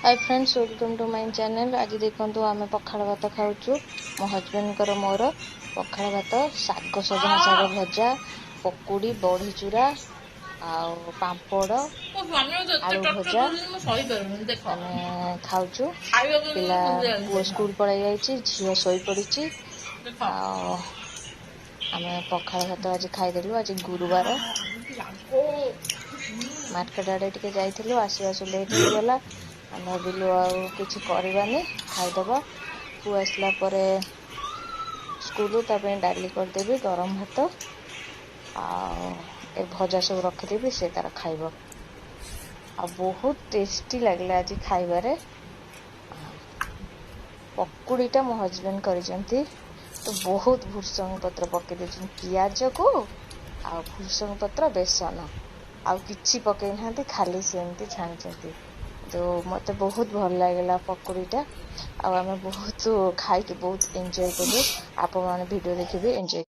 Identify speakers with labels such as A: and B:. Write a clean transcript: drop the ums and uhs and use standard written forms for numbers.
A: Hi friends, welcome to my channel. ଆଜି ଦେଖନ୍ତୁ, ଆମେ ପଖାଳ ଭାତ ଖାଉଛୁ, ମୋ ହଜବେଣ୍ଡଙ୍କର ମୋର। ପଖାଳ ଭାତ, ଶାଗ, ସଜନା ଶାଗ ଭଜା, ପକୁଡ଼ି, ବଢ଼ି ଚୁରା ଆଉ ପାମ୍ପଡ଼,
B: ମୋ ସ୍ୱାମୀ ମତେ ଏତେ
A: ଆଳୁ
B: ଟର୍ଚର
A: ଭଜା।
B: କରୁଛନ୍ତି, ମୁଁ ସହିପାରୁନି, ଦେଖ।
A: ଆମେ ଖାଉଛୁ।
B: ଖାଇବାକୁ
A: ପିଲା
B: ଖୁସି
A: ପୁଅ
B: ଲାଗୁଛି।
A: ସ୍କୁଲ ପଳେଇ ଯାଇଛି, ଝିଅ ଶୋଇପଡ଼ିଛି।
B: ଦେଖ।
A: ଆଉ ଆମେ ପଖାଳ ଭାତ ଆଜି ଖାଇଦେଲୁ। ଆଜି ଗୁରୁବାର। ମାର୍କେଟ ଆଡ଼େ ଟିକେ ଯାଇଥିଲୁ, ଆସୁ ଆସୁ ଲେଟ୍ ହେଇଗଲା। ଆମେ ଭାବିଲୁ ଆଉ କିଛି କରିବାନି, ଖାଇଦେବା। ପୁଅ ଆସିଲା ପରେ ସ୍କୁଲରୁ ତା ପାଇଁ ଡାଲି କରିଦେବି, ଗରମ ଭାତ ଆଉ ଏ ଭଜା ସବୁ ରଖିଦେବି, ସେ ତାର ଖାଇବ। ଆଉ ବହୁତ ଟେଷ୍ଟି ଲାଗିଲା ଆଜି ଖାଇବାରେ। ପକୁଡ଼ିଟା ମୋ ହଜବେଣ୍ଡ କରିଛନ୍ତି ତ ବହୁତ ଭୃସଙ୍ଗ ପତ୍ର ପକେଇ ଦେଇଛନ୍ତି, ପିଆଜକୁ ଆଉ ଭୃସଙ୍ଗ ପତ୍ର, ବେସନ, ଆଉ କିଛି ପକେଇ ନାହାନ୍ତି, ଖାଲି ସେମିତି ଛାଣିଛନ୍ତି। ତ ମୋତେ ବହୁତ ଭଲ ଲାଗିଲା ପକୁଡ଼ିଟା ଆଉ ଆମେ ବହୁତ ଖାଇକି ବହୁତ ଏନ୍ଜୟ କଲୁ। ଆପଣମାନେ ଭିଡ଼ିଓ ଦେଖିବେ, ଏନ୍ଜୟ